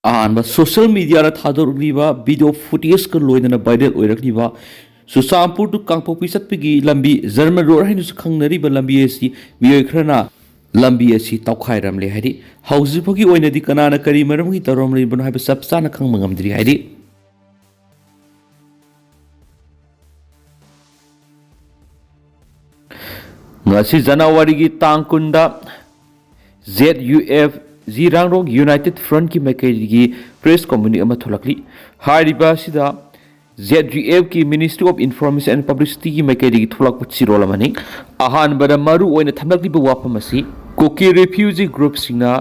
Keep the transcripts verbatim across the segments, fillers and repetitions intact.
ꯑꯍꯥꯟꯕ social ꯃꯤꯗꯤꯌꯥꯗ ꯊꯥꯗꯣꯔꯛꯂꯤꯕ video ꯐꯨꯇꯦꯖꯀ ꯂꯣꯏꯅꯅ viral ꯑꯣꯏꯔꯛꯂꯤꯕ Churachandpur two ꯀꯥꯡꯄꯣꯛꯄꯤ ꯆꯠꯄꯒꯤ ꯂꯝꯕꯤ ꯖꯔꯃꯟ ꯔꯣꯗ ꯍꯥꯏꯅꯁꯨ ꯈꯪꯅꯔꯤꯕ ꯂꯝꯕꯤ ꯑꯁꯤ ꯃꯤꯑꯣꯏ ꯈꯔꯅ ꯂꯝꯕꯤ ꯑꯁꯤ ꯇꯧꯈꯥꯏꯔꯝꯂꯦ ꯍꯥꯏꯔꯤ꯫ ꯍꯧꯖꯤꯛ ꯐꯥꯎꯒꯤ ꯑꯣꯏꯅꯗꯤ ꯀꯅꯥꯅ ꯀꯔꯤ ꯃꯔꯝꯒꯤ ꯇꯧꯔꯝꯂꯤꯕꯅꯣ ꯍꯥꯏꯕ ꯆꯞ ꯆꯥꯅ ꯈꯪꯕ ꯉꯝꯗ꯭ꯔꯤ ꯍꯥꯏꯔꯤ꯫ ꯉꯁꯤ ꯖꯅꯋꯥꯔꯤꯒꯤ ꯇꯥꯡ ꯀꯨꯟꯗ Z U F Zeliangrong united ꯐ꯭ꯔꯟꯠꯀꯤ ꯃꯥꯏꯀꯩꯗꯒꯤ ꯄ꯭ꯔꯦꯁ ꯀꯝꯃꯨꯅꯤꯀꯦ ꯑꯃ ꯊꯣꯛꯂꯛꯂꯤ꯫ ꯍꯥꯏꯔꯤꯕ ꯑꯁꯤꯗ ꯖꯦꯠ ꯌꯨ ꯑꯦꯐꯀꯤ Ministry of Information and Publicityꯒꯤ ꯃꯥꯏꯀꯩꯗꯒꯤ ꯊꯣꯛꯂꯛꯄ ꯆꯤꯔꯣꯜ ꯑꯃꯅꯤ꯫ ꯑꯍꯥꯟꯕꯗ ꯃꯔꯨ ꯑꯣꯏꯅ ꯊꯝꯂꯛꯂꯤꯕ ꯋꯥꯐꯝ ꯑꯁꯤ ꯀꯨꯀꯤ ꯔꯤꯐ꯭ꯌꯨꯖꯤ ꯒ꯭ꯔꯨꯞꯁꯤꯡꯅ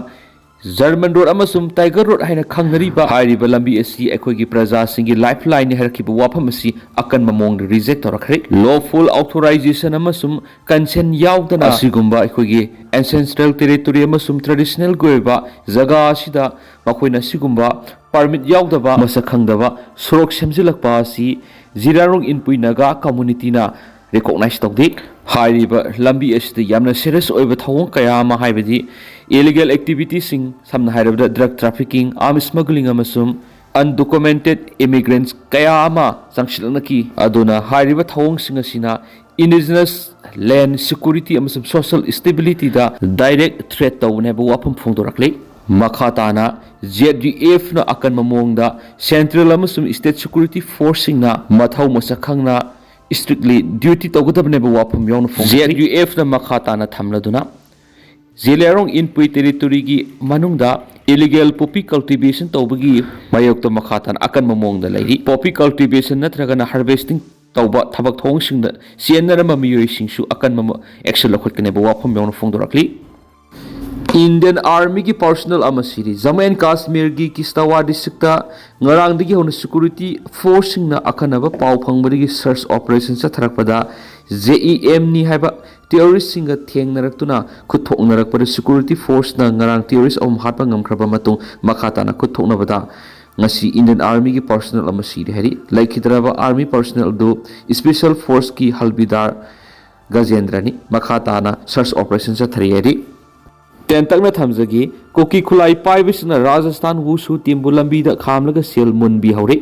ꯖꯔꯃꯟ ꯔꯣꯗ ꯑꯃꯁꯨꯡ ꯇꯥꯏꯒꯔ ꯔꯣꯗ ꯍꯥꯏꯅ ꯈꯪꯅꯔꯤꯕ ꯍꯥꯏꯔꯤꯕ ꯂꯝꯕꯤ ꯑꯁꯤ ꯑꯩꯈꯣꯏꯒꯤ ꯄ꯭ꯔꯖꯥꯁꯤꯡꯒꯤ ꯂꯥꯏꯐ ꯂꯥꯏꯟꯅꯤ ꯍꯥꯏꯔꯛꯈꯤꯕ ꯋꯥꯐꯝ ꯑꯁꯤ ꯑꯀꯟꯕ ꯃꯑꯣꯡꯗ ꯔꯤꯖꯦꯛ ꯇꯧꯔꯛꯈ꯭ꯔꯦ꯫ ꯂꯣꯐꯨꯜ ꯑꯣꯊꯣꯔꯥꯏꯖꯦꯁꯟ ꯑꯃꯁꯨꯡ ꯀꯟꯁꯦꯟ ꯌꯥꯎꯗꯅ ꯑꯁꯤꯒꯨꯝꯕ ꯑꯩꯈꯣꯏꯒꯤ ꯑꯦꯟꯁꯦꯟꯁꯇ꯭ꯔꯦꯜ ꯇꯦꯔꯤꯇꯣꯔꯤ ꯑꯃꯁꯨꯡ ꯇ꯭ꯔꯦꯗꯤꯁꯅꯦꯜꯒꯤ ꯑꯣꯏꯕ ꯖꯒꯥ ꯑꯁꯤꯗ ꯃꯈꯣꯏꯅ ꯑꯁꯤꯒꯨꯝꯕ ꯄꯔꯃꯤꯠ ꯌꯥꯎꯗꯕ ꯃꯁꯛ ꯈꯪꯗꯕ ꯁꯣꯔꯣꯛ ꯁꯦꯝꯖꯤꯜꯂꯛꯄ ꯑꯁꯤ ꯖꯤꯔꯥꯔꯣꯡ ꯏꯟꯄꯨꯏ ꯅꯥꯒꯥ ꯀꯝꯃꯨꯅꯤꯇꯤꯅ ꯔꯤꯀꯣꯛꯅꯥꯏꯖ ꯇꯧꯗꯦ꯫ ꯍꯥꯏꯔꯤꯕ ꯂꯝꯕꯤ ꯑꯁꯤꯗ ꯌꯥꯝꯅ ꯁꯦꯔꯤꯌꯁ ꯑꯣꯏꯕ ꯊꯧꯑꯣꯡ ꯀꯌꯥ ꯑꯃ, ꯍꯥꯏꯕꯗꯤ ꯏꯂꯤꯒꯦꯜ ꯑꯦꯛꯇꯤꯚꯤꯇꯤꯁꯤꯡ, ꯁꯝꯅ ꯍꯥꯏꯔꯕꯗ ꯗ꯭ꯔꯒ ꯇ꯭ꯔꯥꯐꯤꯀꯤꯡ, ꯑꯥꯔꯝ ꯁ꯭ꯃꯒ꯭ꯂꯤꯡ ꯑꯃꯁꯨꯡ ꯑꯟꯗꯣꯀꯨꯃꯦꯟꯇꯦꯗ ꯏꯃꯤꯒ꯭ꯔꯦꯟꯠꯁ ꯀꯌꯥ ꯑꯃ ꯆꯪꯁꯤꯜꯂꯛꯅꯈꯤ꯫ ꯑꯗꯨꯅ ꯍꯥꯏꯔꯤꯕ ꯊꯧꯑꯣꯡꯁꯤꯡ ꯑꯁꯤꯅ ꯏꯟꯗꯤꯖꯤꯅꯁ ꯂꯦꯟꯗ ꯁꯦꯀ꯭ꯌꯨꯔꯤꯇꯤ ꯑꯃꯁꯨꯡ ꯁꯣꯁꯤꯌꯦꯜ ꯁ꯭ꯇꯦꯕꯤꯂꯤꯇꯤꯗ ꯗꯥꯏꯔꯦꯛ ꯊ꯭ꯔꯦꯠ ꯇꯧꯕꯅꯦ ꯍꯥꯏꯕ ꯋꯥꯐꯝ ꯐꯣꯡꯗꯣꯔꯛꯂꯤ꯫ ꯃꯈꯥ ꯇꯥꯅ ꯖꯦꯠ ꯌꯨ ꯑꯦꯐꯅ ꯑꯀꯟꯕ ꯃꯑꯣꯡꯗ ꯁꯦꯟꯇ꯭ꯔꯦꯜ ꯑꯃꯁꯨꯡ ꯁ꯭ꯇꯦꯠ ꯁꯦꯀ꯭ꯌꯨꯔꯤꯇꯤ ꯐꯣꯔꯁꯁꯤꯡꯅ ꯃꯊꯧ ꯃꯁꯛ ꯈꯪꯅ ꯏꯁꯇ꯭ꯔꯤꯛꯂꯤ ꯗ꯭ꯌꯨꯇꯤ ꯇꯧꯒꯗꯕꯅꯦꯕ ꯋꯥꯐꯝ ꯌꯥꯎꯅ ꯐꯣꯡꯗꯣꯛꯈꯤ꯫ ꯖꯦꯠ ꯌꯨ ꯑꯦꯐꯅ ꯃꯈꯥ ꯇꯥꯅ ꯊꯝꯂꯗꯨꯅ, ꯖꯦꯂꯤꯌꯥꯔꯣꯡ ꯏꯟꯄꯨꯏ ꯇꯦꯔꯤꯇꯣꯔꯤꯒꯤ ꯃꯅꯨꯡꯗ ꯏꯂꯤꯒꯦꯜ ꯄꯣꯄꯤ ꯀꯜꯇꯤꯚꯦꯁꯟ ꯇꯧꯕꯒꯤ ꯃꯥꯌꯣꯛꯇ ꯃꯈꯥ ꯇꯥꯅ ꯑꯀꯟꯕ ꯃꯑꯣꯡꯗ ꯂꯩꯔꯤ꯫ ꯄꯣꯄꯤ ꯀꯜꯇꯤꯚꯦꯁꯟ ꯅꯠꯇ꯭ꯔꯒꯅ ꯍꯥꯔꯚꯦꯁꯇꯤꯡ ꯇꯧꯕ ꯊꯕꯛ ꯊꯧꯑꯣꯡꯁꯤꯡꯗ ꯆꯦꯟꯅꯔꯝꯕ ꯃꯤꯑꯣꯏꯁꯤꯡꯁꯨ ꯑꯀꯟꯕ ꯑꯦꯛꯁꯟ ꯂꯧꯈꯠꯀꯅꯦꯕ ꯋꯥꯐꯝ ꯌꯥꯎꯅ ꯐꯣꯡꯗꯣꯔꯛꯂꯤ꯫ ꯏꯟꯗꯤꯌꯟ ꯑꯥꯔꯃꯤꯒꯤ ꯄꯥꯔꯁꯣꯅꯦꯜ ꯑꯃ ꯁꯤꯔꯤ꯫ ꯖꯝꯃꯨ ꯑꯦꯟ ꯀꯥꯁꯃꯤꯔꯒꯤ ꯀꯤꯁꯇꯋꯥꯔ ꯗꯤꯁꯇ꯭ꯔꯤꯛꯇ ꯉꯔꯥꯡꯗꯒꯤ ꯍꯧꯅ ꯁꯦꯀ꯭ꯌꯨꯔꯤꯇꯤ ꯐꯣꯔꯁꯁꯤꯡꯅ ꯑꯀꯟꯅꯕ ꯄꯥꯎ ꯐꯪꯕꯗꯒꯤ ꯁꯔꯆ ꯑꯣꯄꯔꯦꯁꯟ ꯆꯠꯊꯔꯛꯄꯗ ꯖꯦ ꯏ ꯑꯦꯝꯅꯤ ꯍꯥꯏꯕ ꯇꯦꯔꯣꯔꯤꯁꯁꯤꯡꯒ ꯊꯦꯡꯅꯔꯛꯇꯨꯅ ꯈꯨꯠ ꯊꯣꯛꯅꯔꯛꯄꯗ ꯁꯦꯀ꯭ꯌꯨꯔꯤꯇꯤ ꯐꯣꯔꯁꯅ ꯉꯔꯥꯡ ꯇꯦꯔꯣꯔꯤꯁ ꯑꯍꯨꯝ ꯍꯥꯠꯄ ꯉꯝꯈ꯭ꯔꯕ ꯃꯇꯨꯡ ꯃꯈꯥ ꯇꯥꯅ ꯈꯨꯠ ꯊꯣꯛꯅꯕꯗ ꯉꯁꯤ ꯏꯟꯗꯤꯌꯟ ꯑꯥꯔꯃꯤꯒꯤ ꯄꯥꯔꯁꯣꯅꯦꯜ ꯑꯃ ꯁꯤꯔꯦ ꯍꯥꯏꯔꯤ꯫ ꯂꯩꯈꯤꯗ꯭ꯔꯕ ꯑꯥꯔꯃꯤ ꯄꯥꯔꯁꯣꯅꯦꯜ ꯑꯗꯨ ꯏꯁꯄꯦꯁꯦꯜ ꯐꯣꯔꯁꯀꯤ ꯍꯜꯕꯤꯗꯥꯔ ꯒꯖꯦꯟꯗ꯭ꯔꯅꯤ꯫ ꯃꯈꯥ ꯇꯥꯅ ꯁꯔꯆ ꯑꯣꯄꯔꯦꯁꯟ ꯆꯠꯊꯔꯤ ꯍꯥꯏꯔꯤ꯫ ꯇꯦꯟꯇꯛꯅ ꯊꯝꯖꯒꯦ꯫ ꯀꯨꯀꯤ ꯈꯨꯠꯂꯥꯏ ꯄꯥꯏꯕꯁꯤꯡꯅ ꯔꯥꯖꯁꯊꯥꯟ ꯋꯨꯁꯨ ꯇꯤꯝꯕꯨ ꯂꯝꯕꯤꯗ ꯈꯥꯝꯂꯒ ꯁꯦꯜ ꯃꯨꯟꯕꯤꯍꯧꯔꯦ꯫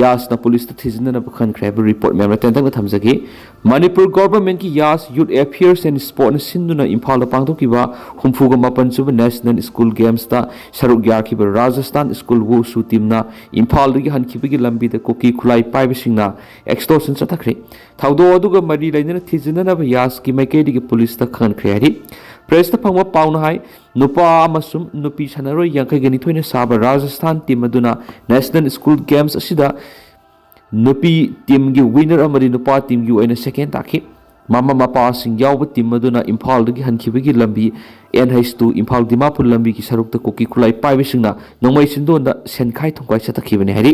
ꯌꯥꯁꯅ ꯄꯨꯂꯤꯁꯇ ꯊꯤꯖꯤꯟꯅꯅꯕ ꯈꯟꯈ꯭ꯔꯦ ꯍꯥꯏꯕ ꯔꯤꯄꯣꯔꯠ ꯃꯌꯥꯝꯅ ꯇꯦꯟꯇꯛꯅ ꯊꯝꯖꯒꯦ꯫ ꯃꯅꯤꯄꯨꯔ ꯒꯣꯚꯔꯟꯃꯦꯟꯠꯀꯤ ꯌꯥꯁ ꯌꯨꯠ ꯑꯦꯐꯤꯌꯔꯁ ꯑꯦꯟ ꯁ꯭ꯄꯣꯔꯠꯅ ꯁꯤꯟꯗꯨꯅ ꯏꯝꯐꯥꯜꯗ ꯄꯥꯡꯊꯣꯛꯈꯤꯕ ꯍꯨꯝꯐꯨꯒ ꯃꯥꯄꯟ ꯁꯨꯕ ꯅꯦꯁꯅꯦꯜ ꯁ꯭ꯀꯨꯜ ꯒꯦꯝꯁꯇ ꯁꯔꯨꯛ ꯌꯥꯈꯤꯕ ꯔꯥꯖꯁꯊꯥꯟ ꯁ꯭ꯀꯨꯜ ꯋꯨꯁꯨ ꯇꯤꯝꯅ ꯏꯝꯐꯥꯜꯗꯒꯤ ꯍꯟꯈꯤꯕꯒꯤ ꯂꯝꯕꯤꯗ ꯀꯨꯀꯤ ꯈꯨꯠꯂꯥꯏ ꯄꯥꯏꯕꯁꯤꯡꯅ ꯑꯦꯛꯁꯇꯣꯔꯁꯟ ꯆꯠꯊꯈ꯭ꯔꯦ꯫ ꯊꯧꯗꯣꯛ ꯑꯗꯨꯒ ꯃꯔꯤ ꯂꯩꯅꯅ ꯊꯤꯖꯤꯟꯅꯅꯕ ꯌꯥꯁꯀꯤ ꯃꯥꯏꯀꯩꯗꯒꯤ ꯄꯨꯂꯤꯁꯇ ꯈꯪꯍꯟꯈ꯭ꯔꯦ ꯍꯥꯏꯔꯤ꯫ ꯄ꯭ꯔꯦꯁꯇ ꯐꯪꯕ ꯄꯥꯎꯅ ꯍꯥꯏ, ꯅꯨꯄꯥ ꯑꯃꯁꯨꯡ ꯅꯨꯄꯤ ꯁꯥꯟꯅꯔꯣꯏ ꯌꯥꯡꯈꯩꯒ ꯅꯤꯊꯣꯏꯅ ꯁꯥꯕ ꯔꯥꯖꯁꯊꯥꯟ ꯇꯤꯝ ꯑꯗꯨꯅ ꯅꯦꯁꯅꯦꯜ ꯁ꯭ꯀꯨꯜ ꯒꯦꯝꯁ ꯑꯁꯤꯗ ꯅꯨꯄꯤ ꯇꯤꯝꯒꯤ ꯋꯤꯅꯔ ꯑꯃꯗꯤ ꯅꯨꯄꯥ ꯇꯤꯝꯒꯤ ꯑꯣꯏꯅ ꯁꯦꯀꯦꯟ ꯇꯥꯈꯤ꯫ ꯃꯃꯥ ꯃꯄꯥꯁꯤꯡ ꯌꯥꯎꯕ ꯇꯤꯝ ꯑꯗꯨꯅ ꯏꯝꯐꯥꯜꯗꯒꯤ ꯍꯟꯈꯤꯕꯒꯤ ꯂꯝꯕꯤ N H two Imphal Dimapur ꯂꯝꯕꯤꯒꯤ ꯁꯔꯨꯛꯇ ꯀꯨꯀꯤ ꯈꯨꯠꯂꯥꯏ ꯄꯥꯏꯕꯁꯤꯡꯅ ꯅꯣꯡꯃꯩ ꯆꯤꯟꯗꯣꯟꯗ ꯁꯦꯟꯈꯥꯏ ꯊꯨꯝꯈꯥꯏ ꯆꯠꯊꯈꯤꯕꯅꯤ ꯍꯥꯏꯔꯤ꯫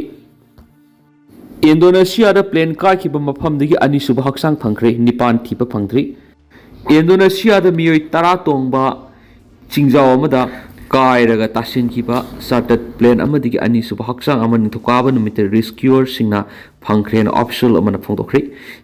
ꯏꯟꯗꯣꯅꯦꯁꯤꯌꯥꯗ ꯄ꯭ꯂꯦꯟ ꯀꯥꯏꯈꯤꯕ ꯃꯐꯝꯗꯒꯤ ꯑꯅꯤꯁꯨꯕ ꯍꯛꯆꯥꯡ ꯐꯪꯈ꯭ꯔꯦ, ꯅꯤꯄꯥꯟ ꯊꯤꯕ ꯐꯪꯗ꯭ꯔꯤ꯫ ꯏꯟꯗꯣꯅꯦꯁꯤꯌꯥꯗ ꯃꯤꯑꯣꯏ ꯇꯔꯥ ꯇꯣꯡꯕ ꯆꯤꯡꯖꯥꯎ ꯑꯃꯗ ꯀꯥꯏꯔꯒ ꯇꯥꯁꯤꯟꯈꯤꯕ ꯆꯥꯔꯇꯔ ꯄ꯭ꯂꯦꯟ ꯑꯃꯗꯒꯤ ꯑꯅꯤꯁꯨꯕ ꯍꯛꯆꯥꯡ ꯑꯃ ꯅꯤꯡꯊꯧꯀꯥꯕ ꯅꯨꯃꯤꯠꯇ ꯔꯦꯁꯀ꯭ꯌꯨꯌꯔꯁꯤꯡꯅ ꯐꯪꯈ꯭ꯔꯦꯅ ꯑꯣꯐꯤꯁꯤꯌꯦꯜ ꯑꯃꯅ ꯐꯣꯡꯗꯣꯛꯈ꯭ꯔꯦ꯫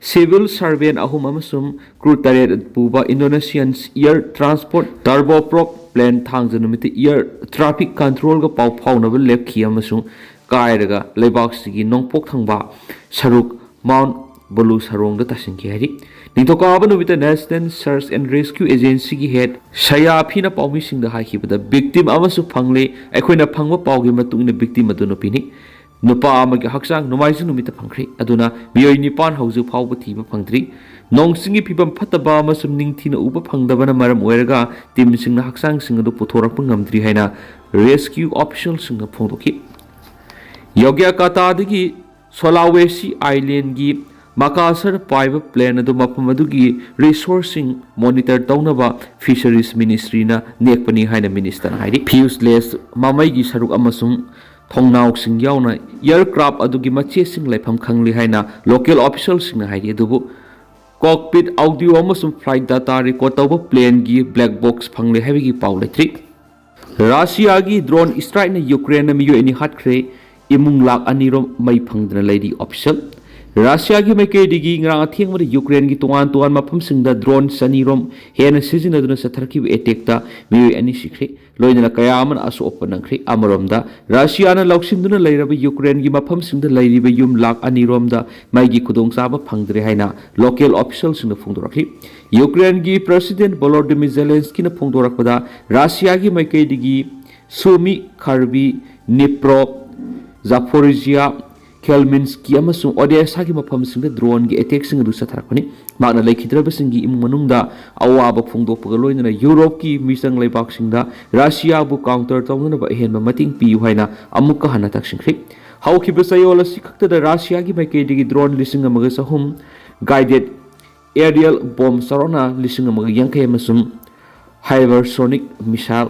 ꯁꯤꯚꯤꯜ ꯁꯔꯚꯦꯟ ꯑꯍꯨꯝ ꯑꯃꯁꯨꯡ ꯀ꯭ꯔꯨ ꯇꯔꯦꯠ ꯄꯨꯕ ꯏꯟꯗꯣꯅꯦꯁꯤꯌꯟ ꯏꯌꯔ ꯇ꯭ꯔꯥꯟꯁꯄꯣꯔꯠ ꯇꯔꯕꯣꯄ꯭ꯔꯣꯞ ꯄ꯭ꯂꯦꯟ ꯊꯥꯡꯖ ꯅꯨꯃꯤꯠꯇ ꯏꯌꯔ ꯇ꯭ꯔꯥꯐꯤꯛ ꯀꯟꯇ꯭ꯔꯣꯜꯒ ꯄꯥꯎ ꯐꯥꯎꯅꯕ ꯂꯦꯞꯈꯤ ꯑꯃꯁꯨꯡ ꯀꯥꯏꯔꯒ ꯂꯩꯕꯥꯛꯁꯤꯒꯤ ꯅꯣꯡꯄꯣꯛ ꯊꯪꯕ ꯁꯔꯨꯛ ꯃꯥꯎꯟꯠ ꯕꯣꯂꯨ ꯁꯔꯣꯡꯗ ꯇꯥꯁꯤꯟꯈꯤ ꯍꯥꯏꯔꯤ꯫ ꯅꯤꯡꯊꯧꯀꯥꯕ ꯅꯨꯃꯤꯠꯇ ꯅꯦꯁꯅꯦꯜ ꯁꯔꯆ ꯑꯦꯟ ꯔꯦꯁꯀ꯭ꯌꯨ ꯑꯦꯖꯦꯟꯁꯤꯒꯤ ꯍꯦꯗ ꯁꯌꯥꯐꯤꯅ ꯄꯥꯎꯃꯤꯁꯤꯡꯗ ꯍꯥꯏꯈꯤꯕꯗ, "ꯚꯤꯛꯇꯤꯝ ꯑꯃꯁꯨ ꯐꯪꯂꯦ꯫ ꯑꯩꯈꯣꯏꯅ ꯐꯪꯕ ꯄꯥꯎꯒꯤ ꯃꯇꯨꯡ ꯏꯟꯅ ꯚꯤꯛꯇꯤꯝ ꯑꯗꯨ ꯅꯨꯄꯤꯅꯤ꯫ ꯅꯨꯄꯥ ꯑꯃꯒꯤ ꯍꯛꯆꯥꯡ ꯅꯣꯡꯃꯥꯏꯖꯤꯡ ꯅꯨꯃꯤꯠꯇ ꯐꯪꯈ꯭ꯔꯦ, ꯑꯗꯨꯅ ꯃꯤꯑꯣꯏ ꯅꯤꯄꯥꯟ ꯍꯧꯖꯤꯛ ꯐꯥꯎꯕ ꯊꯤꯕ ꯐꯪꯗ꯭ꯔꯤ꯫ ꯅꯣꯡ ꯆꯤꯡꯒꯤ ꯐꯤꯕꯝ ꯐꯠꯇꯕ ꯑꯃꯁꯨꯡ ꯅꯤꯡꯊꯤꯅ ꯎꯕ ꯐꯪꯗꯕꯅ ꯃꯔꯝ ꯑꯣꯏꯔꯒ ꯇꯤꯝꯁꯤꯡꯅ ꯍꯛꯆꯥꯡꯁꯤꯡ ꯑꯗꯨ ꯄꯨꯊꯣꯔꯛꯄ ꯉꯝꯗ꯭ꯔꯤ" ꯍꯥꯏꯅ ꯔꯦꯁꯀ꯭ꯌꯨ ꯑꯣꯐꯤꯁꯤꯌꯦꯜꯁꯤꯡꯅ ꯐꯣꯡꯗꯣꯛꯈꯤ꯫ ꯌꯣꯒ꯭ꯌꯥꯀꯥꯇꯥꯗꯒꯤ ꯁꯣꯂꯥꯋꯦꯁꯤ ꯑꯥꯏꯂꯦꯟꯒꯤ ꯃꯀꯥꯁꯔ ꯄꯥꯏꯕ ꯄ꯭ꯂꯦꯟ ꯑꯗꯨ ꯃꯐꯝ ꯑꯗꯨꯒꯤ ꯔꯤꯁꯣꯔꯁꯁꯤꯡ ꯃꯣꯅꯤꯇꯔ ꯇꯧꯅꯕ ꯐꯤꯁꯔꯤꯁ ꯃꯤꯅꯤꯁꯇ꯭ꯔꯤꯅ ꯅꯦꯛꯄꯅꯤ ꯍꯥꯏꯅ ꯃꯤꯅꯤꯁꯇꯔꯅ ꯍꯥꯏꯔꯤ꯫ ꯐ꯭ꯌꯨꯁꯂꯦꯁ ꯃꯃꯩꯒꯤ ꯁꯔꯨꯛ ꯑꯃꯁꯨꯡ ꯊꯣꯡꯅꯥꯎꯁꯤꯡ ꯌꯥꯎꯅ ꯑꯦꯌꯔꯀ꯭ꯔꯥꯐ ꯑꯗꯨꯒꯤ ꯃꯆꯦꯁꯤꯡ ꯂꯩꯐꯝ ꯈꯪꯂꯤ ꯍꯥꯏꯅ ꯂꯣꯀꯦꯜ ꯑꯣꯐꯤꯁꯤꯌꯦꯜꯁꯤꯡꯅ ꯍꯥꯏꯔꯤ꯫ ꯑꯗꯨꯕꯨ ꯀꯣꯛꯄꯤꯠ ꯑꯣꯗꯤꯑꯣ ꯑꯃꯁꯨꯡ ꯐ꯭ꯂꯥꯏꯠ ꯗꯥꯇꯥ ꯔꯦꯀꯣꯔꯗ ꯇꯧꯕ ꯄ꯭ꯂꯦꯟꯒꯤ ꯕ꯭ꯂꯦꯛ ꯕꯣꯛꯁ ꯐꯪꯂꯦ ꯍꯥꯏꯕꯒꯤ ꯄꯥꯎ ꯂꯩꯇ꯭ꯔꯤ꯫ ꯔꯥꯁꯤꯌꯥꯒꯤ ꯗ꯭ꯔꯣꯟ ꯁ꯭ꯇ꯭ꯔꯥꯏꯛꯅ ꯌꯨꯀ꯭ꯔꯦꯟꯅ ꯃꯤꯑꯣꯏ ꯑꯅꯤ ꯍꯥꯠꯈ꯭ꯔꯦ, ꯏꯃꯨꯡ ꯂꯥꯈ ꯑꯅꯤꯔꯣꯝ ꯃꯩ ꯐꯪꯗꯅ ꯂꯩꯔꯤ ꯑꯣꯐꯤꯁꯤꯌꯦꯜ꯫ ꯔꯁꯤꯌꯥꯒꯤ ꯃꯥꯏꯀꯩꯗꯒꯤ ꯉꯔꯥꯡ ꯑꯊꯦꯡꯕꯗ ꯌꯨꯀ꯭ꯔꯦꯟꯒꯤ ꯇꯣꯉꯥꯟ ꯇꯣꯉꯥꯟꯕ ꯃꯐꯝꯁꯤꯡꯗ ꯗ꯭ꯔꯣꯟ ꯆꯅꯤꯔꯣꯝ ꯍꯦꯟꯅ ꯁꯤꯖꯤꯟꯅꯗꯨꯅ ꯆꯠꯊꯔꯛꯈꯤꯕ ꯑꯦꯇꯦꯛꯇ ꯃꯤꯑꯣꯏ ꯑꯅꯤ ꯁꯤꯈ꯭ꯔꯦ, ꯂꯣꯏꯅꯅ ꯀꯌꯥ ꯑꯃꯅ ꯑꯁꯣꯛ ꯑꯄꯟ ꯅꯪꯈ꯭ꯔꯦ꯫ ꯑꯃꯔꯣꯝꯗ, ꯔꯁꯤꯌꯥꯅ ꯂꯧꯁꯤꯟꯗꯨꯅ ꯂꯩꯔꯕ ꯌꯨꯀ꯭ꯔꯦꯟꯒꯤ ꯃꯐꯝꯁꯤꯡꯗ ꯂꯩꯔꯤꯕ ꯌꯨꯝ ꯂꯥꯈ ꯑꯅꯤꯔꯣꯝꯗ ꯃꯩꯒꯤ ꯈꯨꯗꯣꯡꯆꯥꯕ ꯐꯪꯗ꯭ꯔꯦ ꯍꯥꯏꯅ ꯂꯣꯀꯦꯜ ꯑꯣꯐꯤꯁꯤꯌꯦꯜꯁꯤꯡꯅ ꯐꯣꯡꯗꯣꯔꯛꯂꯤ꯫ ꯌꯨꯀ꯭ꯔꯦꯟꯒꯤ ꯄ꯭ꯔꯁꯤꯗꯦꯟ ꯚꯣꯂꯣꯗꯤꯃꯤꯔ ꯖꯦꯂꯦꯟꯁꯀꯤꯅ ꯐꯣꯡꯗꯣꯔꯛꯄꯗ, ꯔꯁꯤꯌꯥꯒꯤ ꯃꯥꯏꯀꯩꯗꯒꯤ ꯁꯨꯃꯤ, ꯈꯥꯔꯕꯤ, ꯅꯤꯄ꯭ꯔꯣ, ꯖꯥꯐꯣꯔꯤꯖꯤꯌꯥ, ꯈꯦꯜꯃꯤꯟꯁꯀꯤ ꯑꯃꯁꯨꯡ ꯑꯣꯗꯦꯁꯥꯒꯤ ꯃꯐꯝꯁꯤꯡꯗ ꯗ꯭ꯔꯣꯟꯒꯤ ꯑꯦꯇꯦꯛꯁꯤꯡ ꯑꯗꯨ ꯆꯠꯊꯔꯛꯄꯅꯤ꯫ ꯃꯍꯥꯛꯅ ꯂꯩꯈꯤꯗ꯭ꯔꯕꯁꯤꯡꯒꯤ ꯏꯃꯨꯡ ꯃꯅꯨꯡꯗ ꯑꯋꯥꯕ ꯐꯣꯡꯗꯣꯛꯄꯒ ꯂꯣꯏꯅꯅ ꯌꯨꯔꯣꯞꯀꯤ ꯃꯤꯆꯪ ꯂꯩꯕꯥꯛꯁꯤꯡꯗ ꯔꯁꯤꯌꯥꯕꯨ ꯀꯥꯎꯟꯇꯔ ꯇꯧꯅꯅꯕ ꯑꯍꯦꯟꯕ ꯃꯇꯦꯡ ꯄꯤꯌꯨ ꯍꯥꯏꯅ ꯑꯃꯨꯛꯀ ꯍꯟꯅ ꯇꯛꯁꯤꯟꯈ꯭ꯔꯤ꯫ ꯍꯧꯈꯤꯕ ꯆꯌꯣꯜ ꯑꯁꯤ ꯈꯛꯇꯗ ꯔꯁꯤꯌꯥꯒꯤ ꯃꯥꯏꯀꯩꯗꯒꯤ ꯗ꯭ꯔꯣꯟ ꯂꯤꯁꯤꯡ ꯑꯃꯒ ꯆꯍꯨꯝ, ꯒꯥꯏꯗꯦꯠ ꯑꯦꯔꯤꯌꯦꯜ ꯕꯣꯝ ꯆꯥꯎꯔꯥꯛꯅ ꯂꯤꯁꯤꯡ ꯑꯃꯒ ꯌꯥꯡꯈꯩ ꯑꯃꯁꯨꯡ ꯍꯥꯏꯄꯔꯁꯣꯅꯤꯛ ꯃꯤꯁꯥꯏꯜ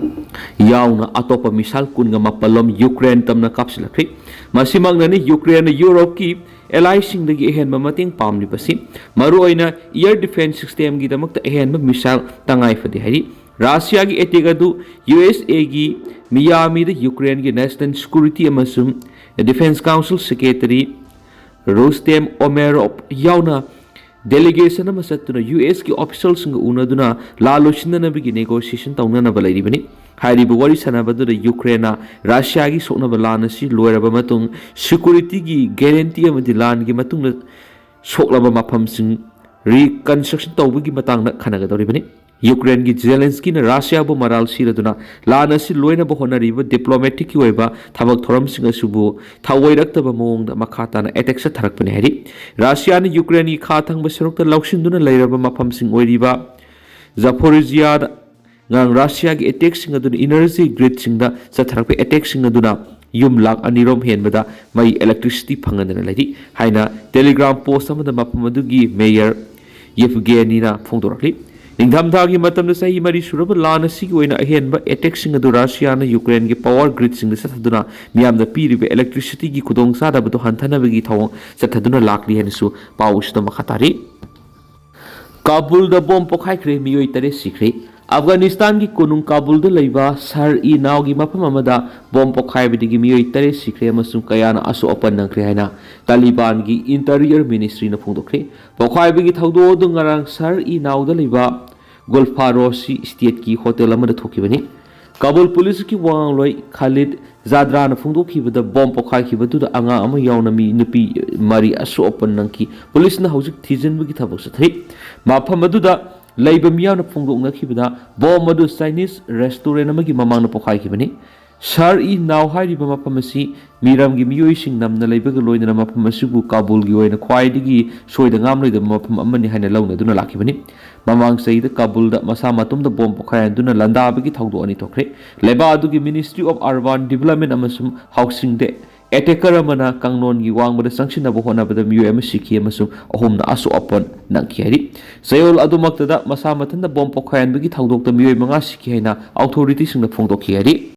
ꯌꯥꯎꯅ ꯑꯇꯣꯞꯄ ꯃꯤꯁꯥꯏꯜ ꯀꯨꯟꯒ ꯃꯥꯄꯜ ꯂꯣꯝ ꯌꯨꯀ꯭ꯔꯦꯟ ꯇꯝꯅ ꯀꯥꯞꯁꯤꯜꯂꯛꯈ꯭ꯔꯤ꯫ ꯃꯁꯤꯃꯛꯅꯅꯤ ꯌꯨꯀ꯭ꯔꯦꯟꯅ ꯌꯨꯔꯣꯞꯀꯤ ꯑꯦꯂꯥꯏꯁꯤꯡꯗꯒꯤ ꯑꯍꯦꯟꯕ ꯃꯇꯦꯡ ꯄꯥꯝꯂꯤꯕꯁꯤ꯫ ꯃꯔꯨꯑꯣꯏꯅ ꯏꯌꯔ ꯗꯤꯐꯦꯟꯁ ꯁꯤꯁꯇꯦꯝꯒꯤꯗꯃꯛꯇ ꯑꯍꯦꯟꯕ ꯃꯤꯁꯥꯏꯜ ꯇꯉꯥꯏ ꯐꯗꯦ ꯍꯥꯏꯔꯤ꯫ ꯔꯁꯤꯌꯥꯒꯤ ꯑꯦꯇꯦꯛ ꯑꯗꯨ ꯌꯨ ꯑꯦꯁ ꯑꯦꯒꯤ ꯃꯤꯌꯥꯃꯤꯗ ꯌꯨꯀ꯭ꯔꯦꯟꯒꯤ ꯅꯦꯁꯅꯦꯜ ꯁꯦꯀ꯭ꯌꯨꯔꯤꯇꯤ ꯑꯃꯁꯨꯡ ꯗꯤꯐꯦꯟꯁ ꯀꯥꯎꯟꯁꯤꯜ ꯁꯦꯀ꯭ꯔꯦꯇꯔꯤ ꯔꯨꯁꯇꯦꯝ ꯑꯣꯃꯦꯔꯣꯞ ꯌꯥꯎꯅ ꯗꯦꯂꯤꯒꯦꯁꯟ ꯑꯃ ꯆꯠꯇꯨꯅ ꯌꯨ ꯑꯦꯁꯀꯤ ꯑꯣꯐꯤꯁꯤꯌꯦꯜꯁꯤꯡꯒ ꯎꯅꯗꯨꯅ ꯂꯥꯟ ꯂꯣꯏꯁꯤꯟꯅꯅꯕꯒꯤ ꯅꯦꯒꯣꯁꯤꯌꯦꯁꯟ ꯇꯧꯅꯅꯕ ꯂꯩꯔꯤꯕꯅꯤ꯫ ꯍꯥꯏꯔꯤꯕ ꯋꯥꯔꯤ ꯁꯥꯟꯅꯕꯗꯨꯗ ꯌꯨꯀ꯭ꯔꯦꯟꯅ ꯔꯁꯤꯌꯥꯒꯤ ꯁꯣꯛꯅꯕ ꯂꯥꯟ ꯑꯁꯤ ꯂꯣꯏꯔꯕ ꯃꯇꯨꯡ ꯁꯦꯀ꯭ꯌꯨꯔꯤꯇꯤꯒꯤ ꯒꯦꯔꯦꯟꯇꯤ ꯑꯃꯗꯤ ꯂꯥꯟꯒꯤ ꯃꯇꯨꯡꯗ ꯁꯣꯛꯂꯕ ꯃꯐꯝꯁꯤꯡ ꯔꯤꯀꯟꯁꯇ꯭ꯔꯛꯁꯟ ꯇꯧꯕꯒꯤ ꯃꯇꯥꯡꯗ ꯈꯟꯅꯒꯗꯧꯔꯤꯕꯅꯤ꯫ ꯌꯨꯀ꯭ꯔꯦꯟꯒꯤ ꯖꯦꯂꯦꯟꯁꯀꯤꯅ ꯔꯁꯤꯌꯥꯕꯨ ꯃꯔꯥꯜ ꯁꯤꯔꯗꯨꯅ ꯂꯥꯟ ꯑꯁꯤ ꯂꯣꯏꯅꯕ ꯍꯣꯠꯅꯔꯤꯕ ꯗꯤꯄ꯭ꯂꯣꯃꯦꯇꯤꯛꯀꯤ ꯑꯣꯏꯕ ꯊꯕꯛ ꯊꯧꯔꯝꯁꯤꯡ ꯑꯁꯤꯕꯨ ꯊꯑꯣꯏꯔꯛꯇꯕ ꯃꯑꯣꯡꯗ ꯃꯈꯥ ꯇꯥꯅ ꯑꯦꯇꯦꯛ ꯆꯠꯊꯔꯛꯄꯅꯤ ꯍꯥꯏꯔꯤ꯫ ꯔꯁꯤꯌꯥꯅ ꯌꯨꯀ꯭ꯔꯦꯟꯒꯤ ꯈꯥ ꯊꯪꯕ ꯁꯔꯨꯛꯇ ꯂꯧꯁꯤꯟꯗꯨꯅ ꯂꯩꯔꯕ ꯃꯐꯝꯁꯤꯡ ꯑꯣꯏꯔꯤꯕ ꯖꯥꯐꯣꯔꯤꯖꯤꯌꯥꯗ ꯉꯔꯥꯡ ꯔꯁꯤꯌꯥꯒꯤ ꯑꯦꯇꯦꯛꯁꯤꯡ ꯑꯗꯨꯅ ꯏꯅꯔꯖꯤ ꯒ꯭ꯔꯤꯗꯁꯤꯡꯗ ꯆꯠꯊꯔꯛꯄ ꯑꯦꯇꯦꯛꯁꯤꯡ ꯑꯗꯨꯅ ꯌꯨꯝ ꯂꯥꯈ ꯑꯅꯤꯔꯣꯝ ꯍꯦꯟꯕꯗ ꯃꯩ, ꯏꯂꯦꯛꯇ꯭ꯔꯤꯁꯤꯇꯤ ꯐꯪꯍꯟꯗꯅ ꯂꯩꯔꯤ ꯍꯥꯏꯅ ꯇꯦꯂꯤꯒ꯭ꯔꯥꯝ ꯄꯣꯁ ꯑꯃꯗ ꯃꯐꯝ ꯑꯗꯨꯒꯤ ꯃꯦꯌꯔ ꯌꯦꯐꯒꯦꯅꯤꯅ ꯐꯣꯡꯗꯣꯔꯛꯂꯤ꯫ ꯅꯤꯡꯊꯝꯊꯥꯒꯤ ꯃꯇꯝꯗ ꯆꯍꯤ ꯃꯔꯤ ꯁꯨꯔꯕ ꯂꯥꯟ ꯑꯁꯤꯒꯤ ꯑꯣꯏꯅ ꯑꯍꯦꯟꯕ ꯑꯦꯇꯦꯛꯁꯤꯡ ꯑꯗꯨ ꯔꯁꯤꯌꯥꯅ ꯌꯨꯀ꯭ꯔꯦꯟꯒꯤ ꯄꯥꯋꯔ ꯒ꯭ꯔꯤꯗꯁꯤꯡꯗ ꯆꯠꯊꯗꯨꯅ ꯃꯤꯌꯥꯝꯗ ꯄꯤꯔꯤꯕ ꯏꯂꯦꯛꯇ꯭ꯔꯤꯁꯤꯇꯤꯒꯤ ꯈꯨꯗꯣꯡꯆꯥꯗꯕꯗꯨ ꯍꯟꯊꯅꯕꯒꯤ ꯊꯧꯑꯣꯡ ꯆꯠꯊꯗꯨꯅ ꯂꯥꯛꯂꯤ ꯍꯥꯏꯅꯁꯨ ꯄꯥꯎ ꯑꯁꯤꯗ ꯃꯈꯥ ꯇꯥꯔꯤ꯫ ꯀꯥꯕꯨꯜꯗ ꯕꯣꯝ ꯄꯣꯈꯥꯏꯈ꯭ꯔꯦ, ꯃꯤꯑꯣꯏ ꯇꯔꯦꯠ ꯁꯤꯈ꯭ꯔꯦ꯫ ꯑꯐꯒꯥꯅꯤꯁꯇꯥꯟꯒꯤ ꯀꯣꯅꯨꯡ ꯀꯥꯕꯨꯜꯗ ꯂꯩꯕ ꯁꯍꯔ ꯏ ꯅꯥꯎꯒꯤ ꯃꯐꯝ ꯑꯃꯗ ꯕꯣꯝ ꯄꯣꯈꯥꯏꯕꯗꯒꯤ ꯃꯤꯑꯣꯏ ꯇꯔꯦꯠ ꯁꯤꯈ꯭ꯔꯦ ꯑꯃꯁꯨꯡ ꯀꯌꯥꯅ ꯑꯁꯣꯛ ꯑꯄꯟ ꯅꯪꯈ꯭ꯔꯦ ꯍꯥꯏꯅ ꯇꯥꯂꯤꯕꯥꯟꯒꯤ ꯏꯟꯇꯔꯤꯌꯔ ꯃꯤꯅꯤꯁꯇ꯭ꯔꯤꯅ ꯐꯣꯡꯗꯣꯛꯈ꯭ꯔꯦ꯫ ꯄꯣꯈꯥꯏꯕꯒꯤ ꯊꯧꯗꯣꯛ ꯑꯗꯨ ꯉꯔꯥꯡ ꯁꯍꯔ ꯏ ꯅꯥꯎꯗ ꯂꯩꯕ ꯒꯨꯜꯐꯥꯔꯣꯁꯤ ꯁ꯭ꯇꯦꯠꯀꯤ ꯍꯣꯇꯦꯜ ꯑꯃꯗ ꯊꯣꯛꯈꯤꯕꯅꯤ꯫ ꯀꯥꯕꯨꯜ ꯄꯨꯂꯤꯁꯀꯤ ꯋꯥꯉꯥꯡꯂꯣꯏ ꯈꯥꯂꯤꯗ ꯖꯥꯗ꯭ꯔꯥꯅ ꯐꯣꯡꯗꯣꯛꯈꯤꯕꯗ, ꯕꯣꯝ ꯄꯣꯈꯥꯏꯈꯤꯕꯗꯨꯗ ꯑꯉꯥꯡ ꯑꯃ ꯌꯥꯎꯅ ꯃꯤ ꯅꯨꯄꯤ ꯃꯔꯤ ꯑꯁꯣꯛ ꯑꯄꯟ ꯅꯪꯈꯤ꯫ ꯄꯨꯂꯤꯁꯅ ꯍꯧꯖꯤꯛ ꯊꯤꯖꯤꯟꯕꯒꯤ ꯊꯕꯛ ꯆꯠꯊꯔꯤ꯫ ꯃꯐꯝ ꯑꯗꯨꯗ ꯂꯩꯕ ꯃꯤꯌꯥꯝꯅ ꯐꯣꯡꯗꯣꯛꯅꯈꯤꯕꯗ, ꯕꯣꯝ ꯑꯗꯨ ꯆꯥꯏꯅꯤꯁ ꯔꯦꯁꯇꯨꯔꯦꯟ ꯑꯃꯒꯤ ꯃꯃꯥꯡꯗ ꯄꯣꯈꯥꯏꯈꯤꯕꯅꯤ꯫ ꯁꯍꯔ ꯏ ꯅꯥꯎ ꯍꯥꯏꯔꯤꯕ ꯃꯐꯝ ꯑꯁꯤ ꯃꯤꯔꯝꯒꯤ ꯃꯤꯑꯣꯏꯁꯤꯡ ꯅꯝꯅ ꯂꯩꯕꯒ ꯂꯣꯏꯅꯅ ꯃꯐꯝ ꯑꯁꯤꯕꯨ ꯀꯥꯕꯨꯜꯒꯤ ꯑꯣꯏꯅ ꯈ꯭ꯋꯥꯏꯗꯒꯤ ꯁꯣꯏꯗ ꯉꯥꯝꯂꯣꯏꯗꯕ ꯃꯐꯝ ꯑꯃꯅꯤ ꯍꯥꯏꯅ ꯂꯧꯅꯗꯨꯅ ꯂꯥꯛꯈꯤꯕꯅꯤ꯫ ꯃꯃꯥꯡ ꯆꯍꯤꯗ ꯀꯥꯕꯨꯜꯗ ꯃꯁꯥ ꯃꯇꯣꯝꯗ ꯕꯣꯝ ꯄꯣꯈꯥꯏꯍꯟꯗꯨꯅ ꯂꯥꯟꯗꯥꯕꯒꯤ ꯊꯧꯗꯣꯛ ꯑꯅꯤ ꯊꯣꯛꯈ꯭ꯔꯦ꯫ ꯂꯩꯕꯥꯛ ꯑꯗꯨꯒꯤ Ministry of Urban Development ꯑꯃꯁꯨꯡ Housingꯗ ꯑꯦꯇꯦꯀꯔ ꯑꯃꯅ ꯀꯥꯡꯂꯣꯟꯒꯤ ꯋꯥꯡꯃꯗ ꯆꯪꯁꯤꯟꯅꯕ ꯍꯣꯠꯅꯕꯗ ꯃꯤꯑꯣꯏ ꯑꯃ ꯁꯤꯈꯤ ꯑꯃꯁꯨꯡ ꯑꯍꯨꯝꯅ ꯑꯁꯣꯛ ꯑꯄꯟ ꯅꯪꯈꯤ ꯍꯥꯏꯔꯤ꯫ ꯆꯌꯣꯜ ꯑꯗꯨꯃꯛꯇꯗ ꯃꯁꯥ ꯃꯊꯟꯇ ꯕꯣꯝ ꯄꯣꯈꯥꯏꯍꯟꯕꯒꯤ ꯊꯧꯗꯣꯛꯇ ꯃꯤꯑꯣꯏ ꯃꯉꯥ ꯁꯤꯈꯤ ꯍꯥꯏꯅ ꯑꯣꯊꯣꯔꯤꯇꯤꯁꯤꯡꯅ ꯐꯣꯡꯗꯣꯛꯈꯤ ꯍꯥꯏꯔꯤ꯫